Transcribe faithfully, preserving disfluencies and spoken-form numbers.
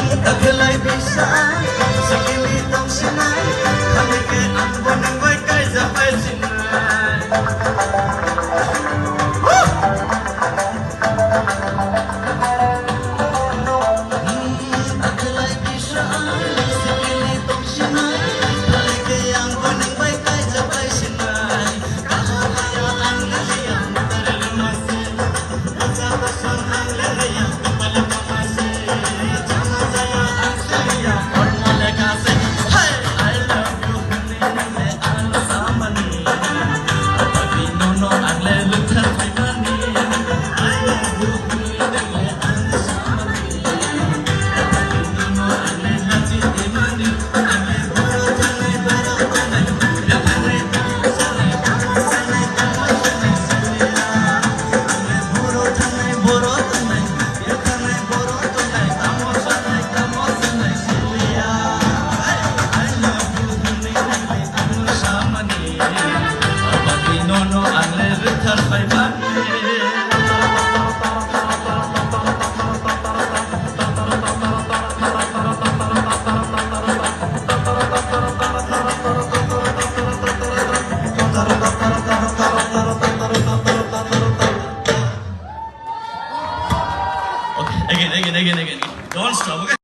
Takhwlai bisa, sikili tong sinai, khani khe ang bo nwng bai kaijak bai sinai. Takhwlai bisa, sikili tong sinai, khani khe ang bo nwng bai kaijak bai sinai. Kaham ang liya, taril masi. Okay, again, again, again, again. Don't stop, okay?